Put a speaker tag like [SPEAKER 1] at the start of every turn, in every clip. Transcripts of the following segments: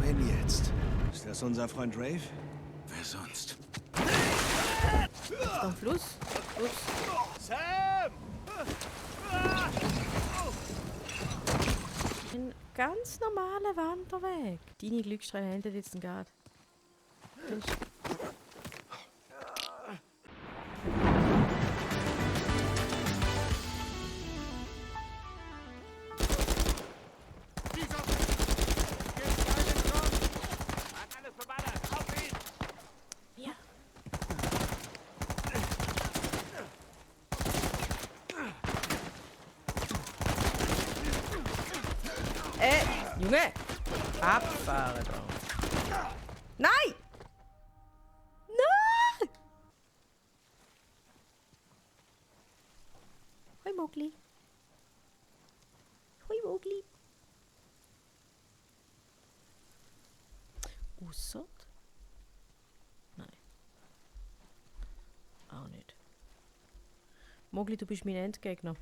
[SPEAKER 1] Wenn jetzt. Ist das unser Freund Rave? Wer sonst?
[SPEAKER 2] Am Fluss. Ups.
[SPEAKER 1] Sam!
[SPEAKER 2] Ein ganz normaler Wanderweg. Deine Glückssträhne enden jetzt gerade. Ja. Junge! Abfahren da. Nein! Nein! Hoi Mogli. Hoi Mogli. Aussert? Nein. Auch nicht. Mogli, du bist mein Endgegner.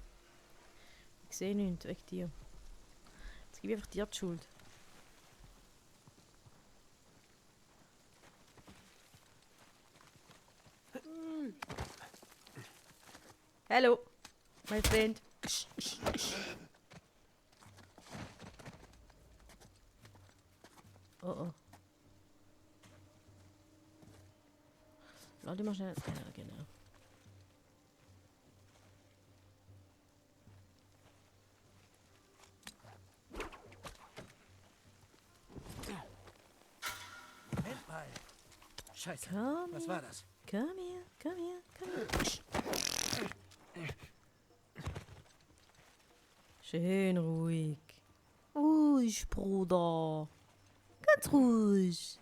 [SPEAKER 2] Ich sehe nichts wegen dir. Jetzt gebe ich einfach dir die Schuld. Hallo, mein Freund. Oh oh. Lade mal schnell. Ja, genau.
[SPEAKER 1] Moment mal. Scheiße.
[SPEAKER 2] Komm
[SPEAKER 1] Was
[SPEAKER 2] her.
[SPEAKER 1] war das?
[SPEAKER 2] Komm her, komm her, komm her. Schön ruhig. Ruhig, Bruder. Ganz ruhig.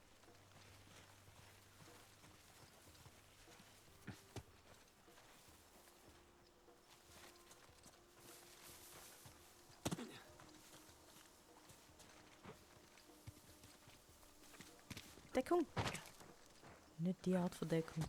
[SPEAKER 2] Deckung. Nicht die Art von Deckung.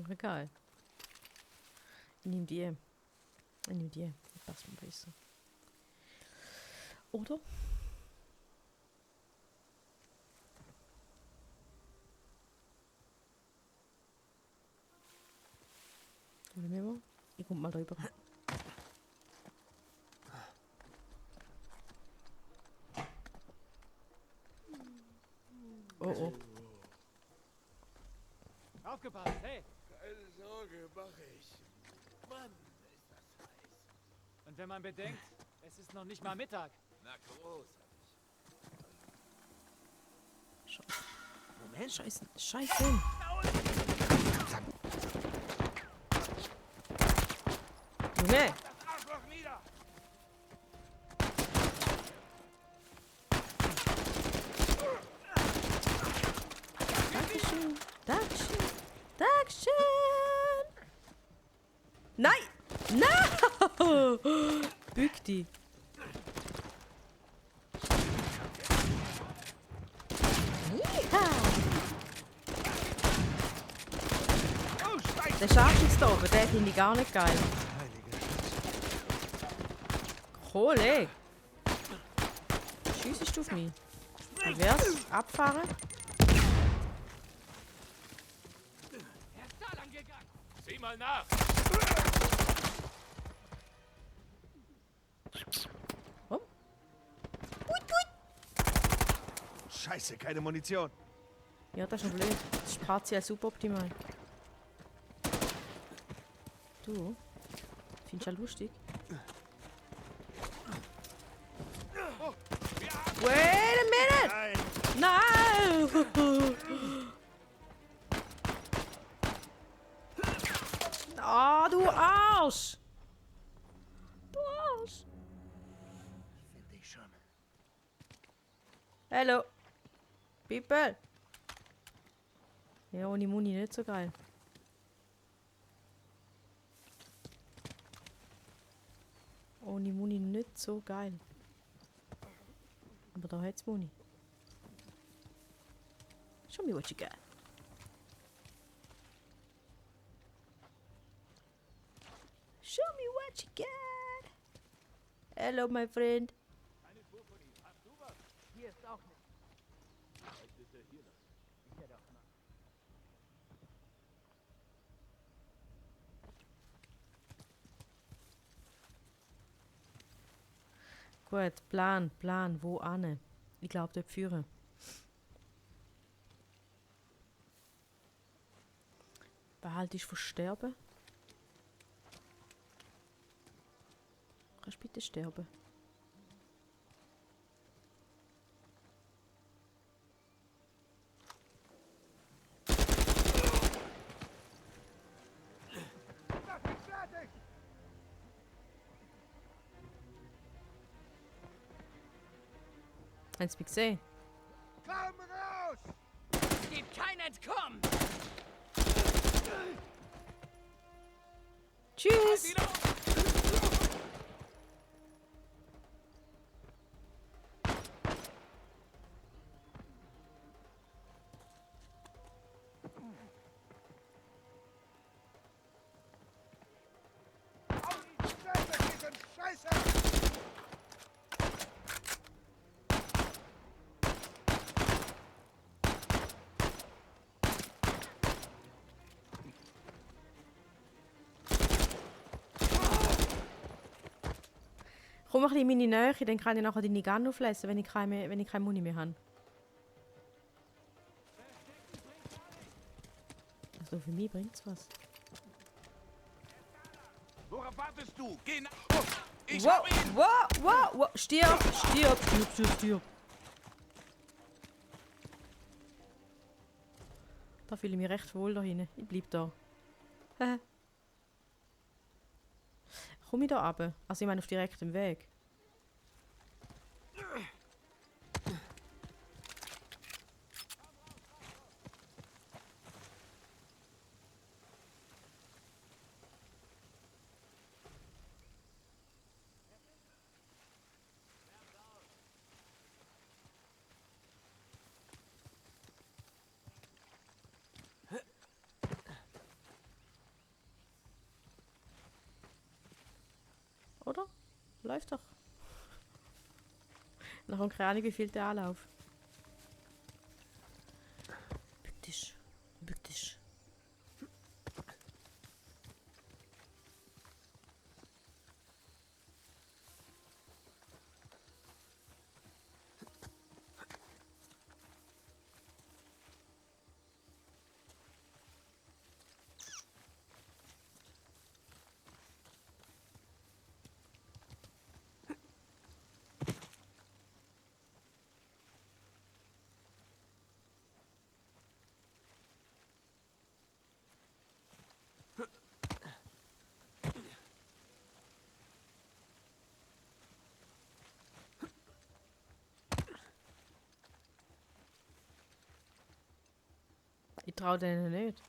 [SPEAKER 2] Egal. Ich nehme die. Ich nehme die. Die passt mir besser. Oder? Ich komm mal drüber. Oh oh.
[SPEAKER 3] Aufgepasst, hey!
[SPEAKER 4] Keine Sorge, mach ich. Mann, ist das heiß.
[SPEAKER 3] Und wenn man bedenkt, es ist noch nicht mal Mittag.
[SPEAKER 4] Na großartig.
[SPEAKER 1] Moment.
[SPEAKER 2] Scheiße. Scheiße. Junge.
[SPEAKER 4] Das Arschloch nieder!
[SPEAKER 2] Dankeschön. Dankeschön. Dankeschön. Nein. Nein. Bück die. Ja.
[SPEAKER 1] Oh, Scheiße!
[SPEAKER 2] Der Scharfschütz da oben, den finde ich gar nicht geil.
[SPEAKER 1] Heilige Scheiße.
[SPEAKER 2] Kohle. Schiessest du auf mich? Wie wär's? Abfahren?
[SPEAKER 3] Er ist da lang gegangen!
[SPEAKER 4] Sieh mal nach!
[SPEAKER 2] Oh.
[SPEAKER 1] Scheiße, keine Munition.
[SPEAKER 2] Ja, das ist schon blöd. Das ist partiell suboptimal. Du? Findest du das lustig? Wait a minute!
[SPEAKER 1] Nein!
[SPEAKER 2] Nein! Ah, du Arsch! Du Arsch!
[SPEAKER 1] Finde ich schon.
[SPEAKER 2] Hallo! People! Ja, ohne Muni nicht so geil. ohne Muni nicht so geil. Aber da hat's Muni. Show me what you got. Show me what you got. Hello, my friend.
[SPEAKER 3] Hier ist auch nicht. Ja, doch, Mann.
[SPEAKER 2] Gut, Plan, wo ane? Ich glaube, dort führen. Behaltest du sterben? Kannst du bitte sterben? Haben Sie mich gesehen?
[SPEAKER 4] Komm raus!
[SPEAKER 3] Es gibt kein Entkommen!
[SPEAKER 2] Tschüss!
[SPEAKER 4] Scheiße!
[SPEAKER 2] Komm ein bisschen in meine Nähe, dann kann ich nachher deine Gun auflesen, wenn ich keine Muni mehr habe. Also für mich bringt's was.
[SPEAKER 4] Worauf wartest du? Geh nach...
[SPEAKER 2] Wow! Stirb! Da fühle ich mich recht wohl da hinten. Ich bleib da. Komme ich da runter? Also ich meine auf direktem Weg. Oder? Läuft doch. Nachher keine Ahnung, wie viel der Anlauf. Bück dich. Ich traue denen nicht.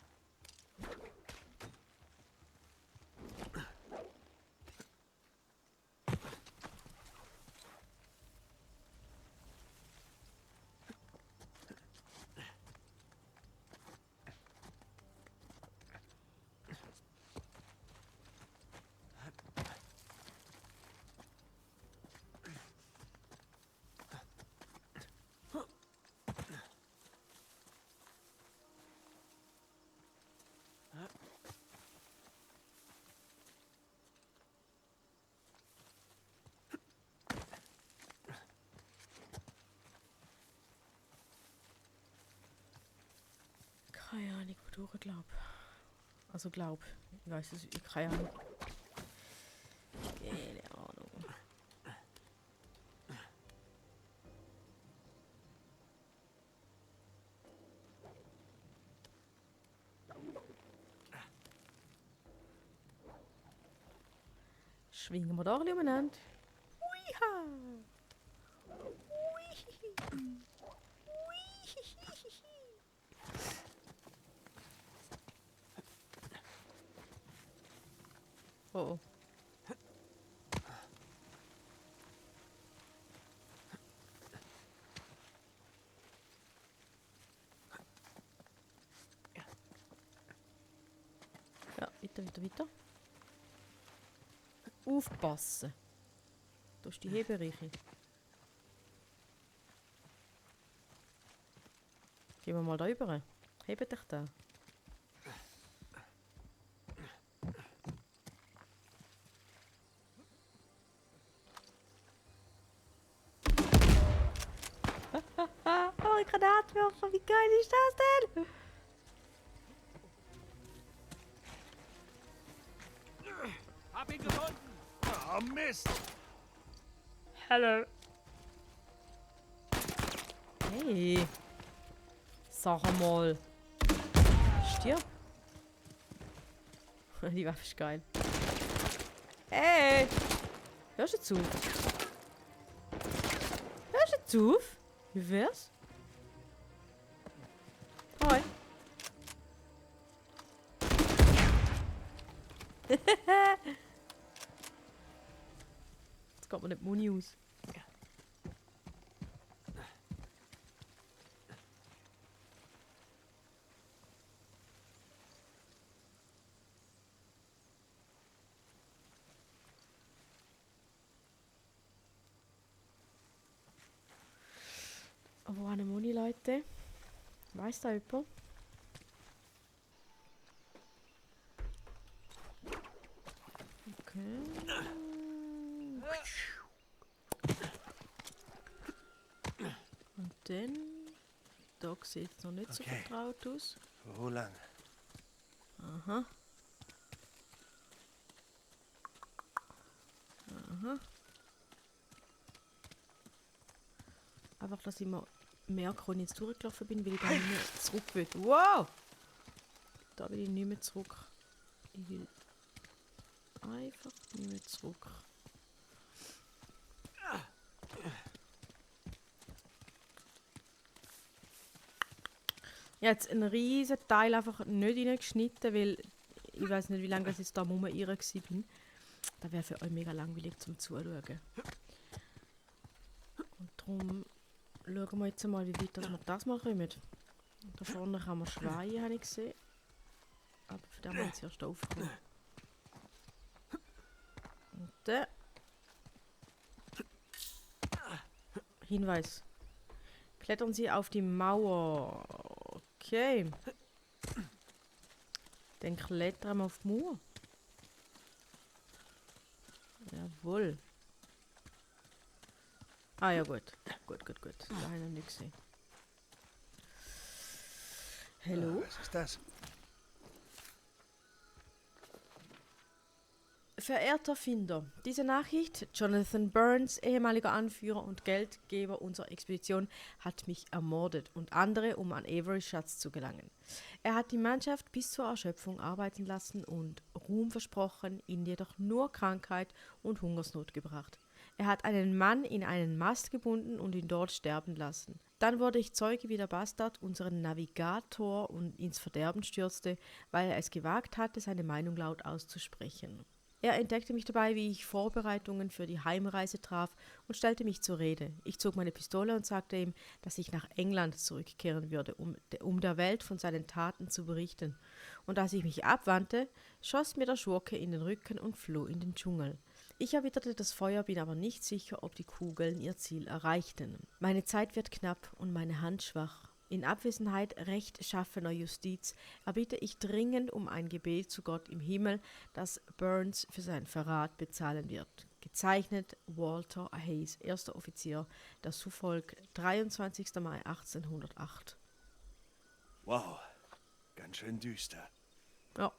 [SPEAKER 2] Keine Ahnung, wo du glaub. Also glaub. Ich weiß es, keine Ahnung. Keine Ahnung. Schwingen wir da ein bisschen umeinander. Uiha! Oh. weiter. Aufpassen. Da ist die Hebereiche. Gehen wir mal da rüber. Hebt dich da. Oh, ein Granatwerfer. Wie geil ist das denn?
[SPEAKER 4] Hab ihn gefunden!
[SPEAKER 1] Oh, Mist!
[SPEAKER 2] Hallo. Hey. Sag mal. Stirb. Die Waffe ist geil. Hey. Hörst du zu? Hörst du zu? Wie wär's? Hoi. Jetzt geht mir nicht die Muni aus. Wo eine Muni, Leute? Weiss da jemand? Okay. Und dann... Da sieht es noch nicht so
[SPEAKER 1] Okay.
[SPEAKER 2] vertraut aus.
[SPEAKER 1] Wo lang?
[SPEAKER 2] Aha. Aha. Einfach, dass ich mal merke, wenn ich jetzt durchgelaufen bin, weil ich da nicht mehr zurück will. Wow! Da will ich nicht mehr zurück. Ich will einfach nicht mehr zurück. Ich habe jetzt einen riesen Teil einfach nicht reingeschnitten, weil ich weiß nicht, wie lange das jetzt da rum ihr war. Das wäre für euch mega langweilig zum Zuschauen. Und darum schauen wir jetzt mal, wie weit wir das mal kommen. Da vorne kann man schweien, habe ich gesehen. Aber für den haben wir jetzt erst aufgekommen. Und dann... Hinweis. Klettern Sie auf die Mauer. Okay. Dann klettern wir auf die Mauer. Jawohl. Ah ja, gut. Gut. Da habe ich noch nicht gesehen. Hallo?
[SPEAKER 1] Was ist das?
[SPEAKER 2] Verehrter Finder, diese Nachricht, Jonathan Burns, ehemaliger Anführer und Geldgeber unserer Expedition, hat mich ermordet und andere, um an Averys Schatz zu gelangen. Er hat die Mannschaft bis zur Erschöpfung arbeiten lassen und Ruhm versprochen, ihnen jedoch nur Krankheit und Hungersnot gebracht. Er hat einen Mann in einen Mast gebunden und ihn dort sterben lassen. Dann wurde ich Zeuge, wie der Bastard unseren Navigator ins Verderben stürzte, weil er es gewagt hatte, seine Meinung laut auszusprechen. Er entdeckte mich dabei, wie ich Vorbereitungen für die Heimreise traf und stellte mich zur Rede. Ich zog meine Pistole und sagte ihm, dass ich nach England zurückkehren würde, um der Welt von seinen Taten zu berichten. Und als ich mich abwandte, schoss mir der Schurke in den Rücken und floh in den Dschungel. Ich erwiderte das Feuer, bin aber nicht sicher, ob die Kugeln ihr Ziel erreichten. Meine Zeit wird knapp und meine Hand schwach. In Abwesenheit rechtschaffener Justiz erbitte ich dringend um ein Gebet zu Gott im Himmel, das Burns für seinen Verrat bezahlen wird. Gezeichnet Walter Hayes, erster Offizier der Suffolk, 23. Mai 1808.
[SPEAKER 1] Wow, ganz schön düster.
[SPEAKER 2] Ja.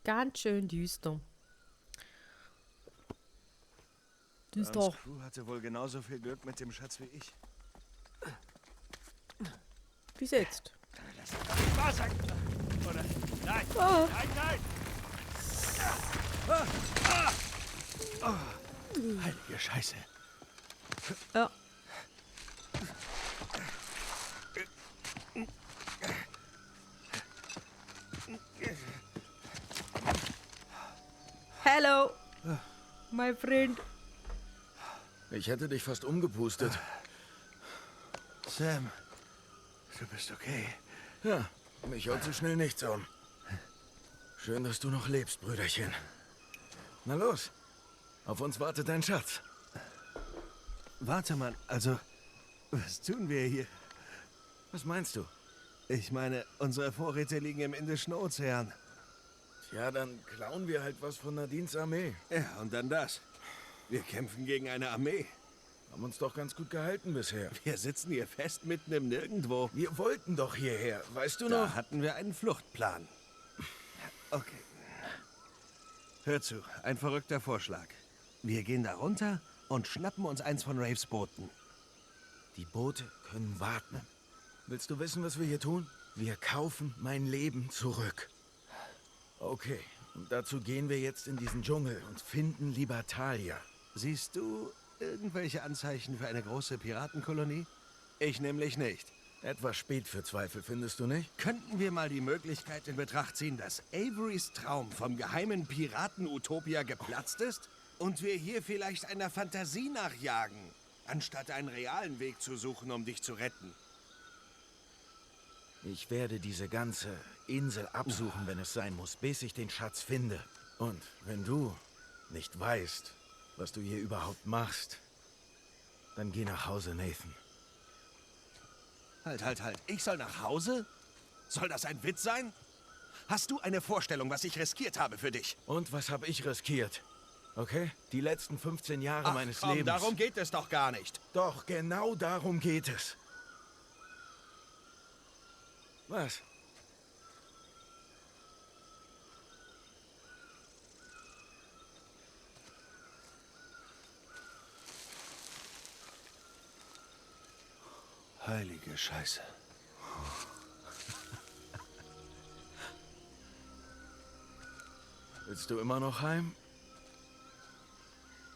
[SPEAKER 2] Ganz schön düster.
[SPEAKER 1] Burns
[SPEAKER 2] Düster.
[SPEAKER 1] Crew hatte wohl genauso viel Glück mit dem Schatz wie ich.
[SPEAKER 2] Bis jetzt.
[SPEAKER 1] Lass das doch nicht wahr sein! Oder? Nein!
[SPEAKER 2] Oh.
[SPEAKER 1] Nein! Heilige Scheiße!
[SPEAKER 2] Ja. Hello, my friend.
[SPEAKER 5] Ich hätte dich fast umgepustet.
[SPEAKER 1] Sam, du bist okay.
[SPEAKER 5] Ja, mich haut so schnell nichts um. Schön, dass du noch lebst, Brüderchen. Na los, auf uns wartet dein Schatz.
[SPEAKER 1] Warte mal, also, was tun wir hier?
[SPEAKER 5] Was meinst du?
[SPEAKER 1] Ich meine, unsere Vorräte liegen im Indischen Ozean.
[SPEAKER 5] Tja, dann klauen wir halt was von Nadines Armee.
[SPEAKER 1] Ja, und dann das. Wir kämpfen gegen eine Armee.
[SPEAKER 5] Haben uns doch ganz gut gehalten bisher.
[SPEAKER 1] Wir sitzen hier fest mitten im Nirgendwo.
[SPEAKER 5] Wir wollten doch hierher, weißt du
[SPEAKER 1] Da
[SPEAKER 5] noch?
[SPEAKER 1] hatten wir einen Fluchtplan. Okay. Hör zu, ein verrückter Vorschlag. Wir gehen da runter und schnappen uns eins von Raves Booten.
[SPEAKER 5] Die Boote können warten. Willst du wissen, was wir hier tun? Wir kaufen mein Leben zurück. Okay, und dazu gehen wir jetzt in diesen Dschungel und finden Libertalia.
[SPEAKER 1] Siehst du irgendwelche Anzeichen für eine große Piratenkolonie? Ich nämlich nicht.
[SPEAKER 5] Etwas spät für Zweifel, findest du nicht?
[SPEAKER 1] Könnten wir mal die Möglichkeit in Betracht ziehen, dass Averys Traum vom geheimen Piraten-Utopia geplatzt ist? Und wir hier vielleicht einer Fantasie nachjagen, anstatt einen realen Weg zu suchen, um dich zu retten?
[SPEAKER 5] Ich werde diese ganze Insel absuchen, wenn es sein muss, bis ich den Schatz finde. Und wenn du nicht weißt, was du hier überhaupt machst, dann geh nach Hause, Nathan.
[SPEAKER 1] Halt. Ich soll nach Hause? Soll das ein Witz sein? Hast du eine Vorstellung, was ich riskiert habe für dich?
[SPEAKER 5] Und was habe ich riskiert? Okay? Die letzten 15 Jahre meines Lebens.
[SPEAKER 1] Darum geht es doch gar nicht.
[SPEAKER 5] Doch, genau darum geht es. Was?
[SPEAKER 1] Heilige Scheiße.
[SPEAKER 5] Willst du immer noch heim?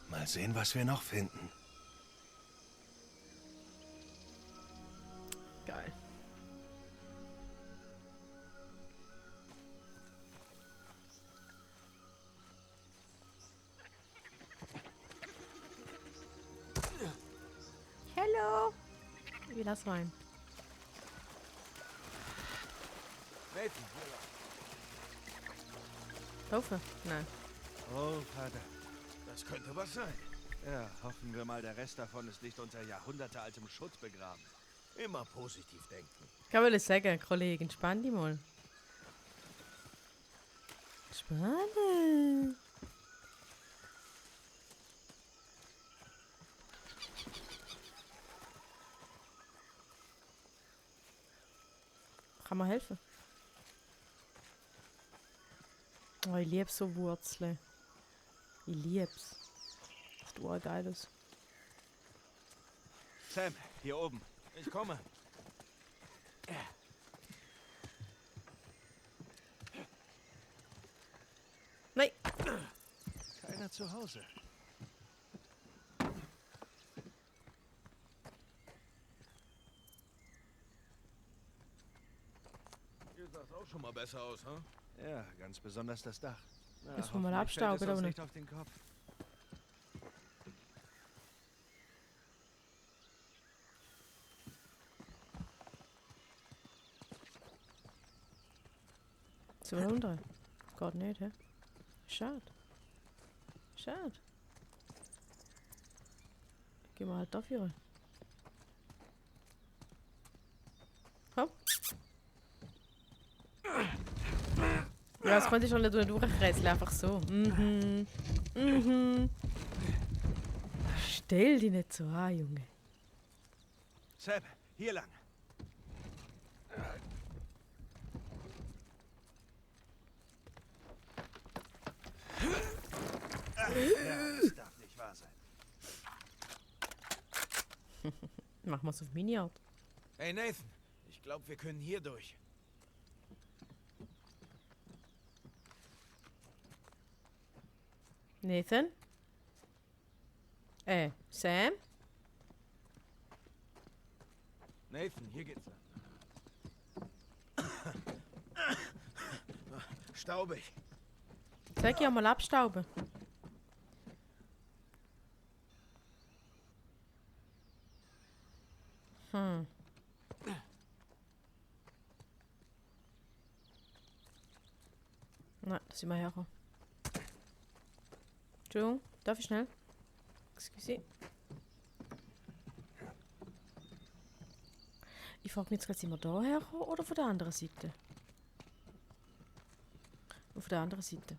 [SPEAKER 1] Mal sehen, was wir noch finden.
[SPEAKER 2] Geil. Hello. Wie das rein?
[SPEAKER 5] Nathan,
[SPEAKER 2] Taufe? Nein.
[SPEAKER 1] Oh, Vater.
[SPEAKER 5] das könnte was sein.
[SPEAKER 1] Ja, hoffen wir mal, der Rest davon ist nicht unter jahrhundertealtem Schutt begraben.
[SPEAKER 5] Immer positiv denken.
[SPEAKER 2] Kann man das sagen, Kollege? Entspann dich mal. Spannend. Kann man helfen? Oh, ich liebe so Wurzeln. Ich lieb's. Das ist urgeiles.
[SPEAKER 1] Sam, hier oben.
[SPEAKER 5] Ich komme.
[SPEAKER 2] Nein!
[SPEAKER 1] Keiner zu Hause.
[SPEAKER 5] Hier sah es auch schon mal besser aus, hm?
[SPEAKER 1] Ja, ganz besonders das Dach. Na,
[SPEAKER 2] Müssen wir mal
[SPEAKER 1] hoffentlich fällt
[SPEAKER 2] abstauben,
[SPEAKER 1] es uns
[SPEAKER 2] oder
[SPEAKER 1] nicht auf den Kopf.
[SPEAKER 2] Sind wir unten? Geht nicht, hä? Schade. Schade. Gehen wir halt dafür. Komm. Ja, das konnte ich schon nicht durchkreisen, einfach so. Stell dich nicht so an, Junge.
[SPEAKER 1] Sam, hier lang. Ja, das darf nicht wahr sein.
[SPEAKER 2] Machen wir es auf Mini-Art.
[SPEAKER 5] Hey Nathan, ich glaube, wir können hier durch.
[SPEAKER 2] Nathan? Sam?
[SPEAKER 5] Nathan, hier geht's lang. Staubig.
[SPEAKER 2] Sag ja mal abstauben. Nein. Da sind wir hergekommen. Entschuldigung, darf ich schnell? Excuse. Ich frage mich jetzt gerade, sind wir da hergekommen oder von der anderen Seite? Auf der anderen Seite.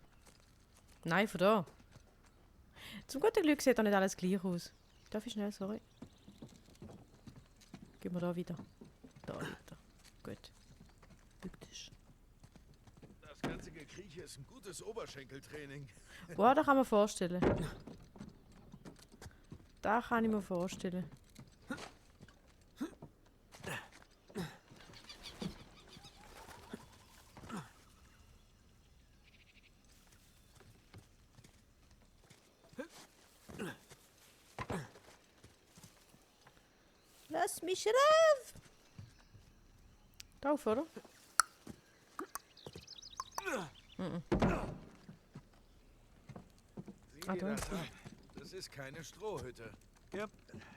[SPEAKER 2] Nein, von da. Zum guten Glück sieht doch nicht alles gleich aus. Darf ich schnell, sorry. Gehen wir da wieder. Da wieder. Gut. Bücktisch.
[SPEAKER 5] Das ganze Gekrieche ist ein gutes Oberschenkeltraining.
[SPEAKER 2] Boah, da kann man vorstellen. Da kann ich mir vorstellen. Lass mich rauf! Drauf, oder?
[SPEAKER 5] Sieh
[SPEAKER 2] Ah,
[SPEAKER 5] dir
[SPEAKER 2] da.
[SPEAKER 5] das an. Das ist keine Strohhütte.
[SPEAKER 1] Ja,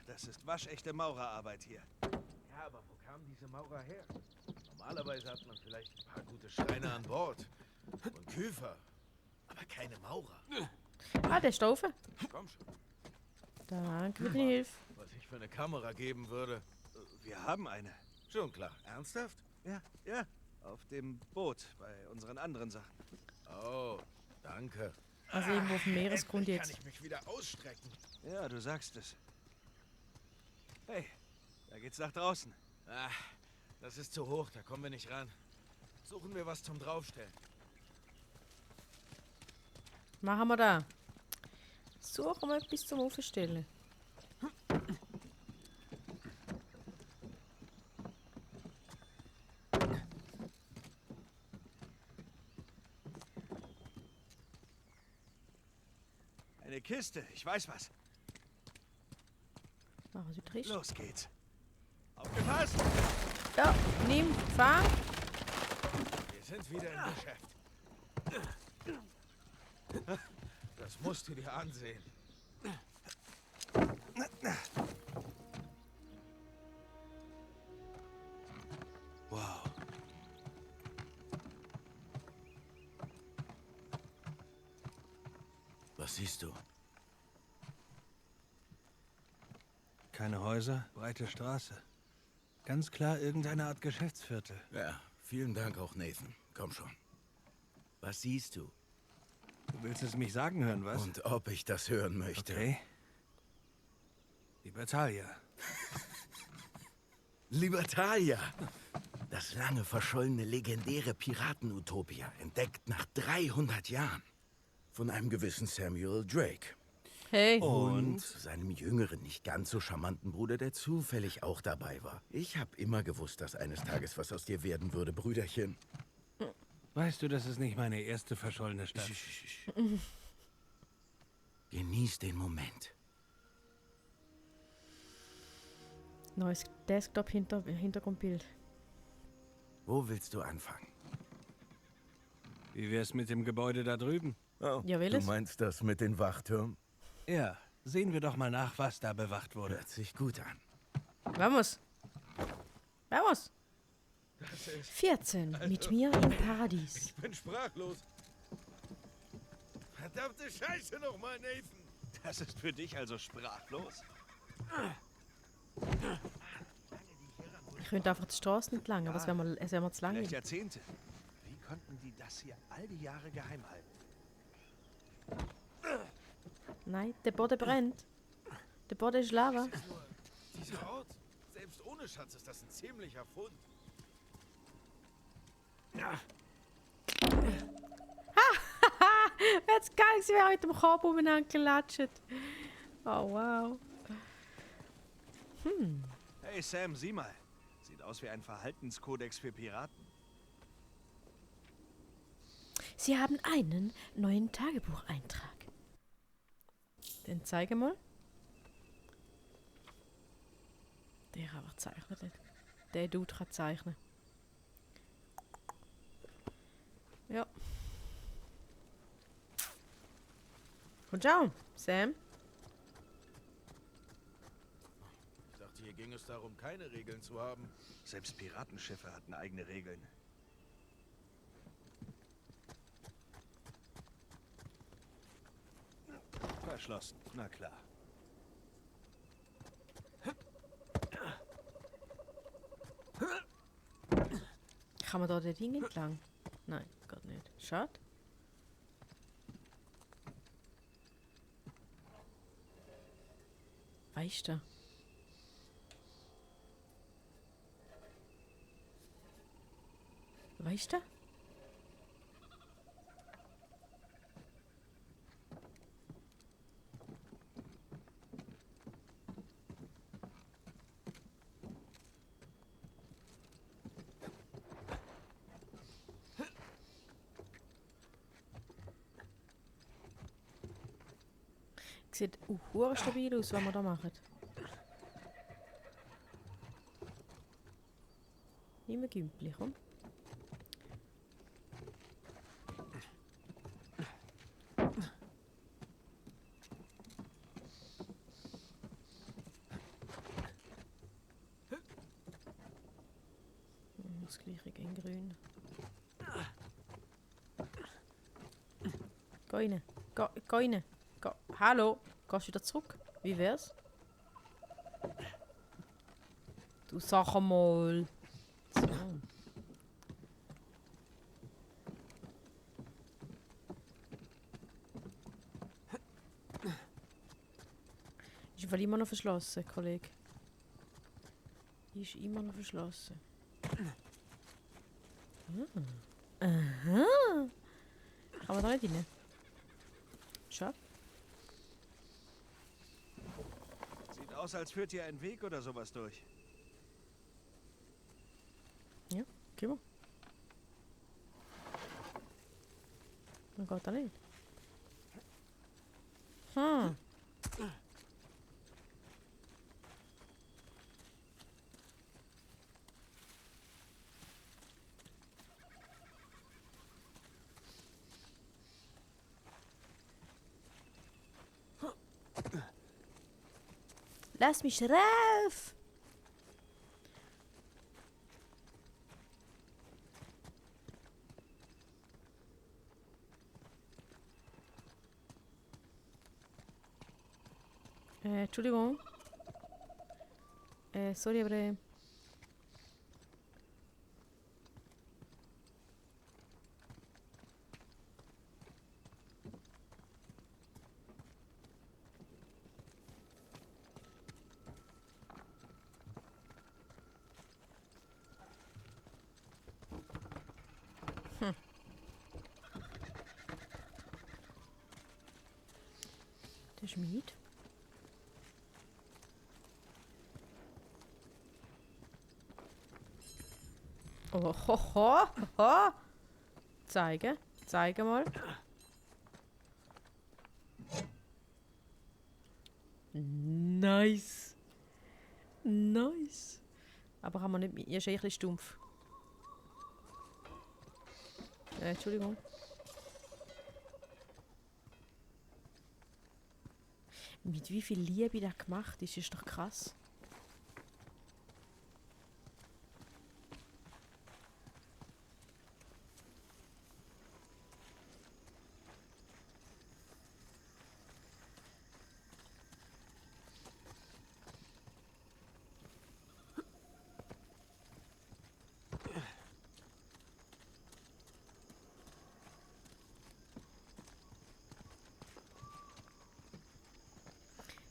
[SPEAKER 1] das ist waschechte Maurerarbeit hier.
[SPEAKER 5] Ja, aber wo kamen diese Maurer her? Normalerweise hat man vielleicht ein paar gute Schreiner an Bord. Und Küfer. Aber keine Maurer.
[SPEAKER 2] Ah, der ist da oben.
[SPEAKER 5] Komm schon.
[SPEAKER 2] Danke für die Hilfe.
[SPEAKER 5] Was ich für eine Kamera geben würde.
[SPEAKER 1] Wir haben eine.
[SPEAKER 5] Schon klar. Ernsthaft?
[SPEAKER 1] Ja. Auf dem Boot bei unseren anderen Sachen.
[SPEAKER 5] Oh, danke.
[SPEAKER 2] Also irgendwo auf dem Meeresgrund
[SPEAKER 5] Endlich
[SPEAKER 2] jetzt.
[SPEAKER 5] kann ich mich wieder ausstrecken.
[SPEAKER 1] Ja, du sagst es. Hey, da geht's nach draußen.
[SPEAKER 5] Ah, das ist zu hoch, da kommen wir nicht ran. Suchen wir was zum Draufstellen.
[SPEAKER 2] Machen wir da. Suchen wir etwas zum Aufstellen.
[SPEAKER 1] Eine Kiste, ich weiß was.
[SPEAKER 2] Machen Sie Trisch.
[SPEAKER 1] Los geht's. Aufgepasst!
[SPEAKER 2] Ja, nimm, fang.
[SPEAKER 5] Wir sind wieder im Geschäft. Das musst du dir ansehen.
[SPEAKER 1] Wow.
[SPEAKER 5] Was siehst du?
[SPEAKER 1] Keine Häuser, breite Straße. Ganz klar irgendeine Art Geschäftsviertel.
[SPEAKER 5] Ja, vielen Dank auch, Nathan. Komm schon. Was siehst du?
[SPEAKER 1] Du willst es mich sagen hören, was?
[SPEAKER 5] Und ob ich das hören möchte?
[SPEAKER 1] Okay. Libertalia.
[SPEAKER 5] Libertalia! Das lange verschollene, legendäre Piraten-Utopia, entdeckt nach 300 Jahren. Von einem gewissen Samuel Drake.
[SPEAKER 2] Hey.
[SPEAKER 5] Und seinem jüngeren, nicht ganz so charmanten Bruder, der zufällig auch dabei war. Ich habe immer gewusst, dass eines Tages was aus dir werden würde, Brüderchen.
[SPEAKER 1] Weißt du, das ist nicht meine erste verschollene Stadt.
[SPEAKER 5] Genieß den Moment.
[SPEAKER 2] Neues Desktop-Hintergrundbild.
[SPEAKER 5] Wo willst du anfangen?
[SPEAKER 1] Wie wär's mit dem Gebäude da drüben?
[SPEAKER 5] Oh,
[SPEAKER 2] Ja, will
[SPEAKER 5] du
[SPEAKER 2] es?
[SPEAKER 5] meinst das mit den Wachtürmen?
[SPEAKER 1] Ja, sehen wir doch mal nach, was da bewacht wurde.
[SPEAKER 5] Hört sich gut an.
[SPEAKER 2] Vamos. Vamos. 14. Mit mir im Paradies.
[SPEAKER 5] Ich bin sprachlos. Verdammte Scheiße nochmal, Nathan.
[SPEAKER 1] Das ist für dich also sprachlos?
[SPEAKER 2] Ich könnte einfach die Straße entlang, aber es wäre mir zu
[SPEAKER 1] Vielleicht
[SPEAKER 2] lang.
[SPEAKER 1] Jahrzehnte. Wie konnten die das hier all die Jahre geheim halten?
[SPEAKER 2] Nein, der Boden brennt. Der Boden ist Lava.
[SPEAKER 5] Dieser Ort, selbst ohne Schatz ist das ein ziemlicher Fund.
[SPEAKER 2] Jetzt geil, sie wäre mit dem Kopf umeinander gelatscht. Oh, wow.
[SPEAKER 1] Hey Sam, sieh mal. Sieht aus wie ein Verhaltenskodex für Piraten.
[SPEAKER 2] Sie haben einen neuen Tagebucheintrag. Den zeige mal. Der aber zeichnet nicht. Der Dude kann zeichnen. Ja. Und schau, Sam.
[SPEAKER 5] Ich dachte, hier ging es darum, keine Regeln zu haben.
[SPEAKER 1] Selbst Piratenschiffe hatten eigene Regeln. verschlossen. Na klar.
[SPEAKER 2] Kann man da den Ding entlang? Nein, geht nicht. Schade. Weißt du? Weißt du? Sieht hure stabil aus, was wir da machen. Nimm ein Gümpli, komm. Das gleiche in grün. Geh rein. Geh rein. Geh. Hallo. Gehst du wieder zurück? Wie wär's? Du sag mal. So. Ist im Fall immer noch verschlossen, Kollege. Ist immer noch verschlossen. Aha. Kann man da nicht rein? Schau.
[SPEAKER 1] Sieht aus, als führt hier ein Weg oder sowas durch.
[SPEAKER 2] Ja, geh mal. Man geht da nicht. Hm. Lass mich rauf! Entschuldigung. Sorry, aber... Der Schmied. Oh, ho, ho, ho. Zeige. Zeige mal. Nice. Nice. Aber haben wir nicht mit. Ihr ist ein bisschen stumpf. Entschuldigung. Mit wie viel Liebe das gemacht ist, ist doch krass.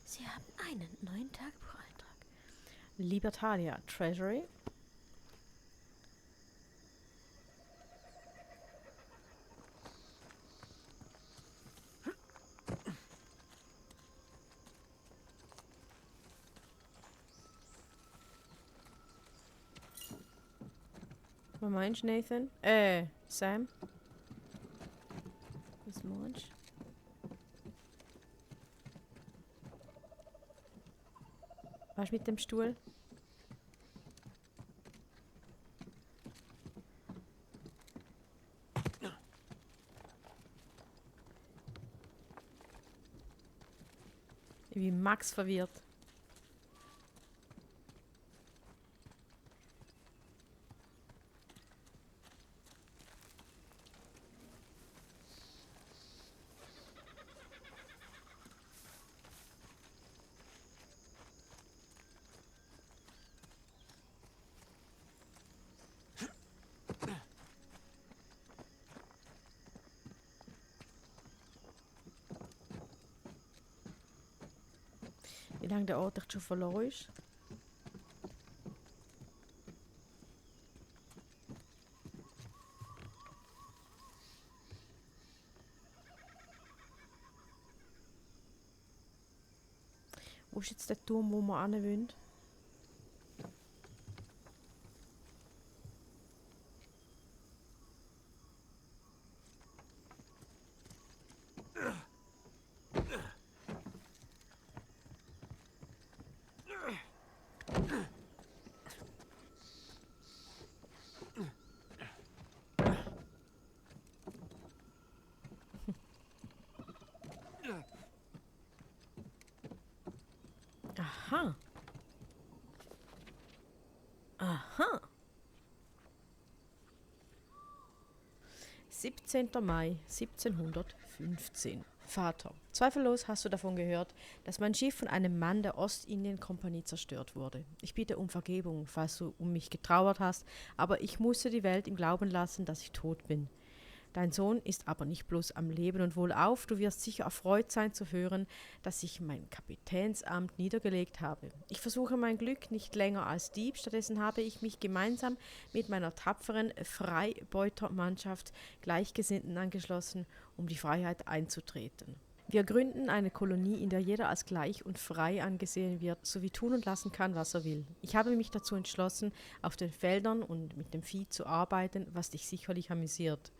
[SPEAKER 2] Sie haben einen neuen Tagebucheintrag. Libertalia Treasury. Was meinst du, Nathan? Sam? Was meinst du? Was mit dem Stuhl? Ich bin Max verwirrt. Wie lange der Ort echt schon verloren ist. Wo ist jetzt der Turm, wo wir hin wollen? Aha. Aha. 17. Mai 1715. Vater, zweifellos hast du davon gehört, dass mein Schiff von einem Mann der Ostindien-Kompanie zerstört wurde. Ich bitte um Vergebung, falls du um mich getrauert hast, aber ich musste die Welt im Glauben lassen, dass ich tot bin. Dein Sohn ist aber nicht bloß am Leben und wohlauf, du wirst sicher erfreut sein zu hören, dass ich mein Kapitänsamt niedergelegt habe. Ich versuche mein Glück nicht länger als Dieb, stattdessen habe ich mich gemeinsam mit meiner tapferen Freibeutermannschaft Gleichgesinnten angeschlossen, um die Freiheit einzutreten. Wir gründen eine Kolonie, in der jeder als gleich und frei angesehen wird, sowie tun und lassen kann, was er will. Ich habe mich dazu entschlossen, auf den Feldern und mit dem Vieh zu arbeiten, was dich sicherlich amüsiert.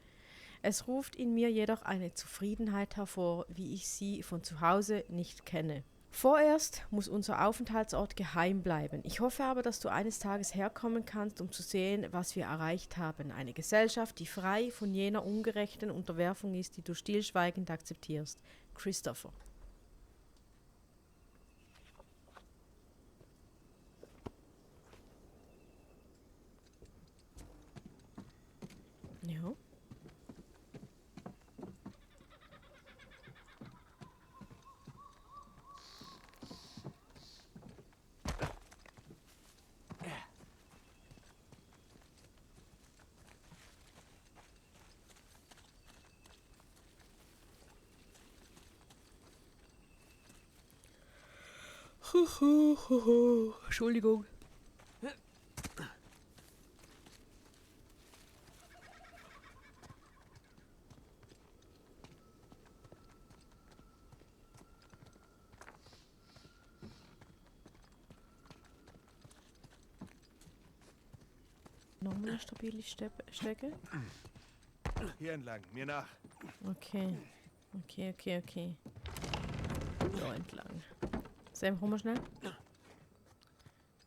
[SPEAKER 2] Es ruft in mir jedoch eine Zufriedenheit hervor, wie ich sie von zu Hause nicht kenne. Vorerst muss unser Aufenthaltsort geheim bleiben. Ich hoffe aber, dass du eines Tages herkommen kannst, um zu sehen, was wir erreicht haben. Eine Gesellschaft, die frei von jener ungerechten Unterwerfung ist, die du stillschweigend akzeptierst. Christopher. Ja. Entschuldigung. Nochmal eine stabile Strecke.
[SPEAKER 1] Hier entlang, mir nach.
[SPEAKER 2] Okay. Okay. Da entlang. Sam, komm mal schnell.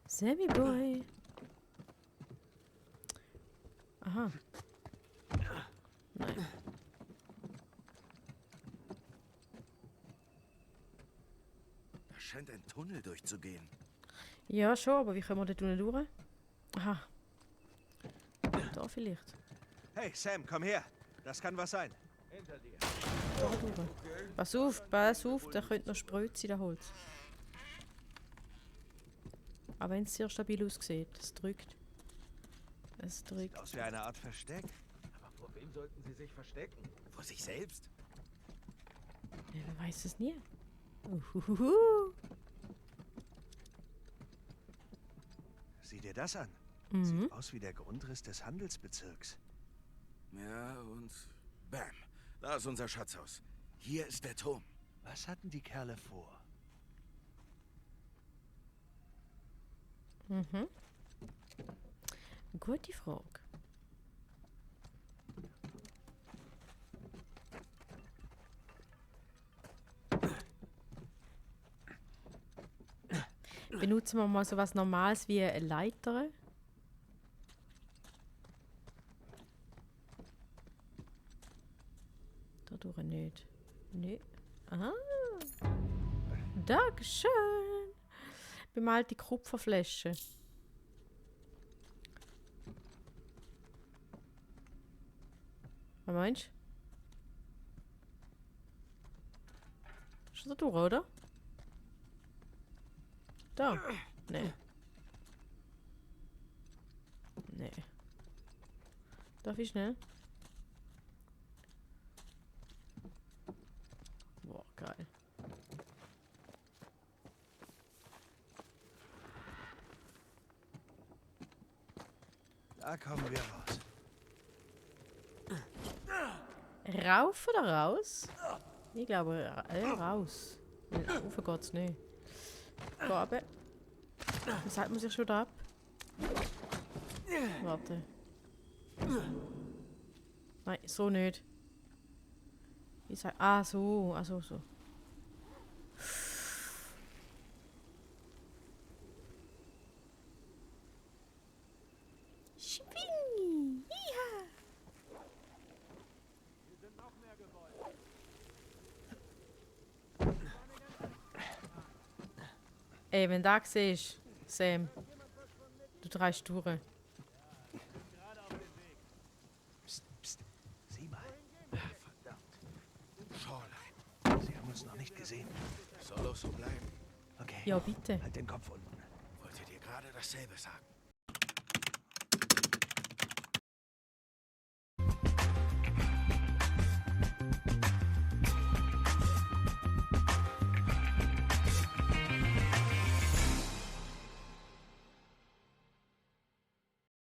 [SPEAKER 2] Sammy Boy. Aha. Nein.
[SPEAKER 5] Da scheint ein Tunnel durchzugehen.
[SPEAKER 2] Ja, schon, aber wie kommen wir da Tunnel durch? Aha. Da vielleicht.
[SPEAKER 1] Hey, Sam, komm her. Das kann was sein.
[SPEAKER 4] Hinter dir.
[SPEAKER 2] Da durch. Pass auf, da könnte noch Sprötze da Holz. Aber wenn es sehr stabil aussieht, es drückt. Es drückt.
[SPEAKER 1] Aus wie eine Art Versteck.
[SPEAKER 4] Aber vor wem sollten sie sich verstecken?
[SPEAKER 5] Vor sich selbst?
[SPEAKER 2] Ja, man weiß es nie. Uhuhu.
[SPEAKER 1] Sieh dir das an.
[SPEAKER 2] Mhm.
[SPEAKER 1] Sieht aus wie der Grundriss des Handelsbezirks.
[SPEAKER 5] Ja, und bam. Da ist unser Schatzhaus. Hier ist der Turm.
[SPEAKER 1] Was hatten die Kerle vor?
[SPEAKER 2] Mhm. Gute Frage. Benutzen wir mal so was Normales wie eine Leiter. Dadurch nicht. Nee. Ah. Dankeschön. Bemalte Kupferflasche. Was meinst du? Ist das da durch, oder? Da? Nee. Nee. Darf ich schnell? Boah, geil.
[SPEAKER 1] kommen wir raus?
[SPEAKER 2] Rauf oder raus? Ich glaube, raus. Rauf geht's nicht. Geh runter. Das sagt man sich schon da ab. Warte. Nein, so nicht. Ich sag, so. So. Schwing! Ja! Ey, wenn du das siehst, Sam, du 3 Sture.
[SPEAKER 1] Psst, psst. Sieh mal. Verdammt. Shoreline. Sie haben uns noch nicht gesehen.
[SPEAKER 5] Soll auch so bleiben.
[SPEAKER 1] Okay.
[SPEAKER 2] Ja, bitte.
[SPEAKER 1] Halt den Kopf unten.
[SPEAKER 5] Wollte dir gerade dasselbe sagen.